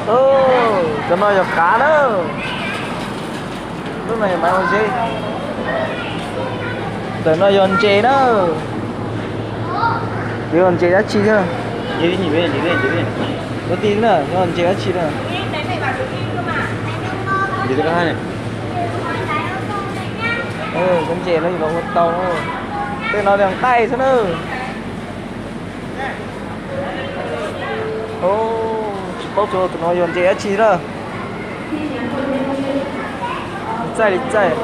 Cov no yog qav na. Lub no yog maiv ua zeb. Ntawm no yog ntses na. Yog ntses dab tsi thiab? Ua ti na, yog ntses dab tsi na? Cov ntses no yus los ua tau. Tej no yog nqaij xwb na. Tsis paub tus no yog ntses dab tsi na. Txaij li txaij.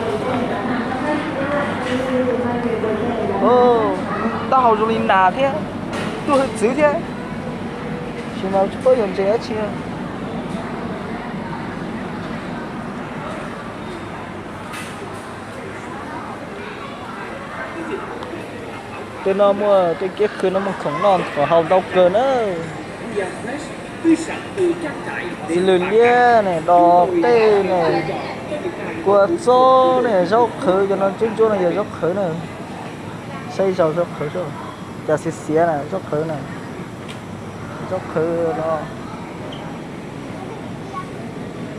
Taub hau zoo li nas thiab, tuaj hwj txwv thiab. Tab sis mas tsis paub yog ntses dab tsi. Tej no muaj tej kiab khw no muaj khoom noj khoom haus ntau kawg na. Txiv lws liab ne, dos tej ne, kua txob ne, zaub qhwv, cov no ntsuab ntsuab no yog zaub qhwv na. Saib zog zaub qhwv, cas xiav xiav na, zaub qhwv na. Zaub qhwv no.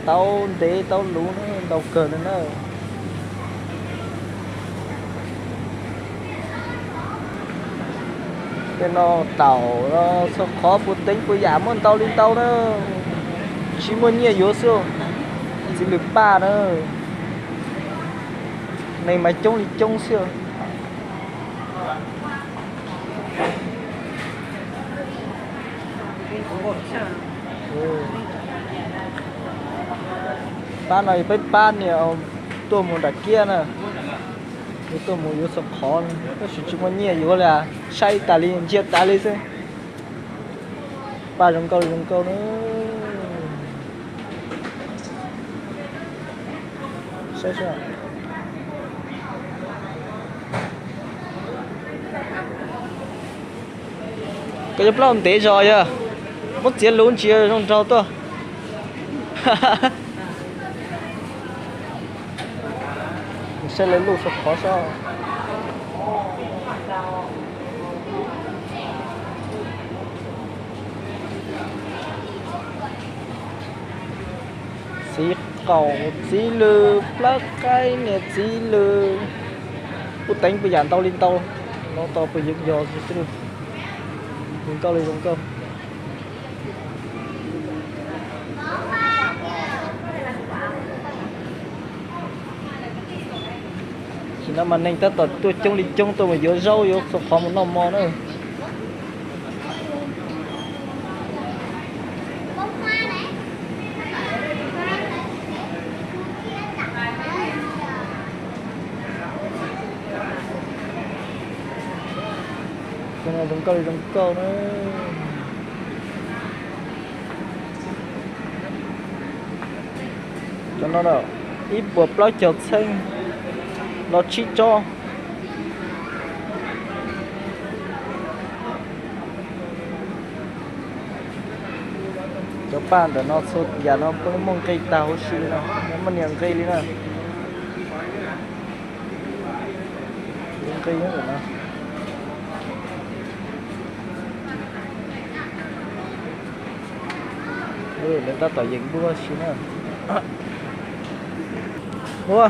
Taub ntev taub luv ntau kawg li na. Tej no taum los txhua qhov puas teev puas yam muaj ntau li ntau na. Tsis muaj nyiaj yuav xwb. Txiv lws paj na. Neeg mas coob li coob xwb. Pab no yog peb pab niam tuaj mus nram kiab na. Yus tuaj mus yuav txhua qhov, tab sis tsis muaj nyiaj yuav li, saib tas li ntsia tas li xwb. Paj zoo nkauj zoo nkauj na. Saib saib. Koj cov plaub ntev zog yog muab txiav luv ntsis zoo nraug tuaj. Saib lawv luj txhua qhov saib. Txiv qaum, txiv lws, plab qaib, niam txiv lws, puj teev puas yam ntau li ntau, no tau puas yeej yog zoo nkauj li zoo nkauj. Tam sim no mas neeg tab tom tuaj coob li coob tuaj mus yuav zaub yuav txhua qhov mus noj mov na. Zoo nkauj li zoo nkauj na. Cov no ib puas plaub caug txheeb los tsib tsob. Cov paj ntawm no txhua yam no muaj nqi tag huv si li no, muaj niam nqi li na. Nqi no. Lawv tab tom yeem npuaj si na. Ua.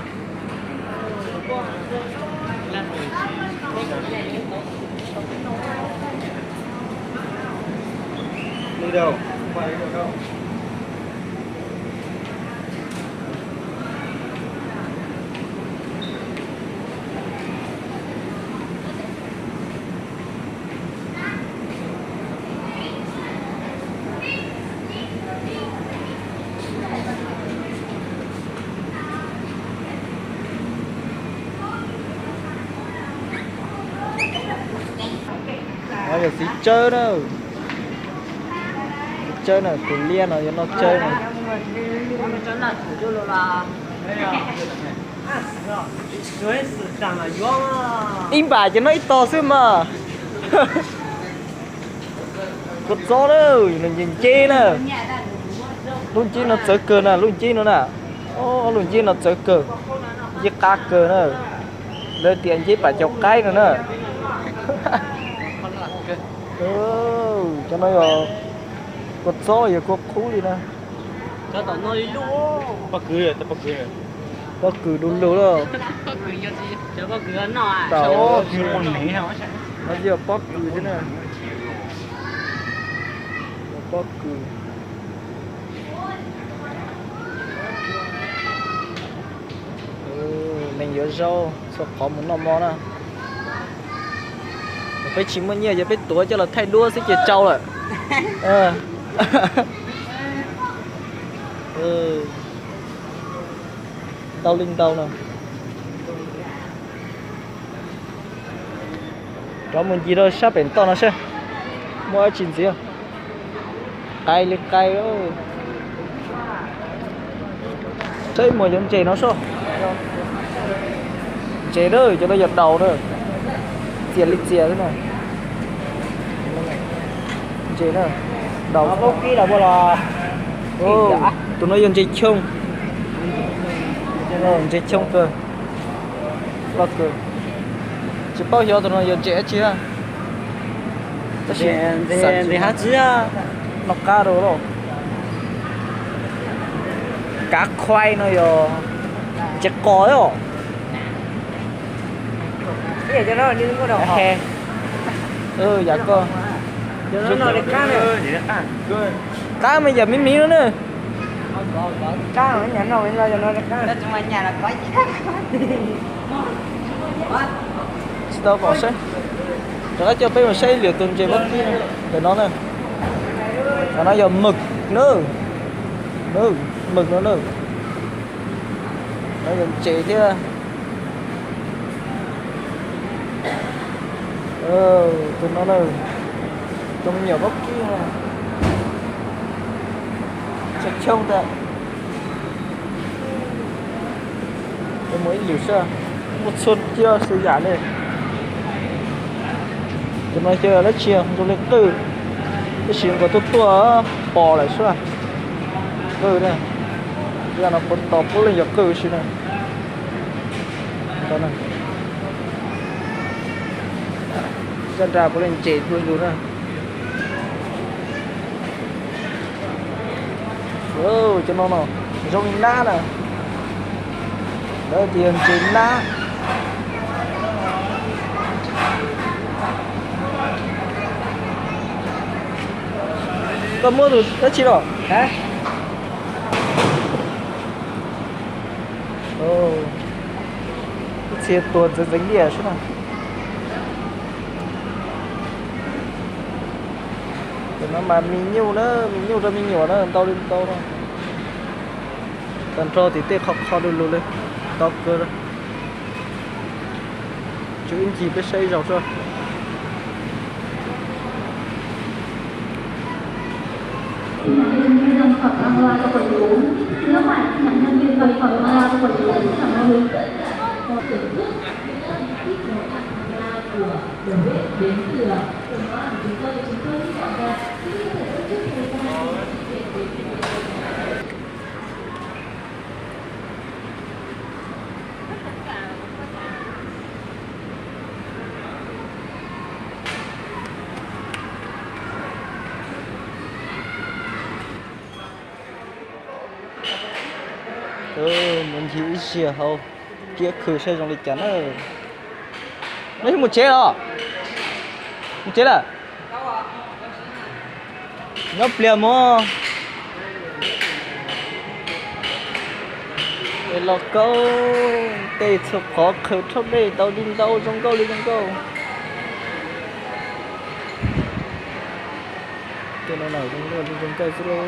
No yog txiv tsawb na. Txiv tsawb na, tus liab no yuav noj tsawb na. Ib npam ces noj ib tog xwb mas. Kua txob na, nws nceb nceb na. Lub nceb no txawv kawg na, lub nceb no na. Lub nceb no txawv kawg, nceb qab kawg na. Lawv tias nceb pam caug qaib no na. Cov no yog kua txob yog kua qub li na. Pob kws, pob kws du lug lawm. Pob kws, pob kws no. Pob kws thiab na. Pob kws. Neeg yuav zaub txhua qhov mus noj mov na. Peb tsis muaj nyiaj, yog peb tuav coj los thaij duab xwb ces tsau lawm. Ntau li ntau no. Rov mus ncig rau sab pem toj no seb muaj dab tsi ntxiv. Qais li qais. Saib muag cov ntses no soj. Ntses na, cov no yog daus na. Txias li txias xwb na. Ntses na, daus. Tus no yog ntses choo. Ntses choo kawg. Loj kawg. Tsis paub xyov tus no yog ntses dab tsi na. Tab sis ntses hav txwv noj qab rau los. Kav khuai no yog ntses qos os. Yam koj, qab mas yam miv miv no na. Tsis tau pom saib. Rov qab coj peb mus saib ib lwm tus ntses pob kws ntawm no na. Qhov no yog mws na. Mws no na. No yog ntses thiab. Tus no na, tus me nyuam pob kws. Tseem choo tas. Mus ib lwm saib, muaj txhua txhua yam li. Tus no xyov dab tsi, zoo li qwj, tab sis nkaus tuaj tuaj pom lawm xwb. Qwj na, zaj no puav tos puav leej yog qwj si na. Zaj nrad puav leej ntses du lug na. Cov no no zoo li nab na. Lawv tias yog ntses nab. Koj muab tus dab tsi los? Ib txhia tuag ntxeev ntxeev liaj xwb na. Cov no mas me nyuj na, me nyuj rau me nyuam na, ntau li ntau no. Tag nrho tim tej qhov qhov du lug li, ntau kawg. Tsuas ib ncig peb saib ib zaug xwb. Mus ncig ib zaug hauv kiab khw saib zoo li cas na. Neb mus tsev los? Mus tsev lawm? Nyob pliag mus. Los kaub tej txhua qhov, qhwv rhaub dej ntau li ntau, zoo nkauj li zoo nkauj. Tej no zoo nkauj li zoo nkauj xwb lauj.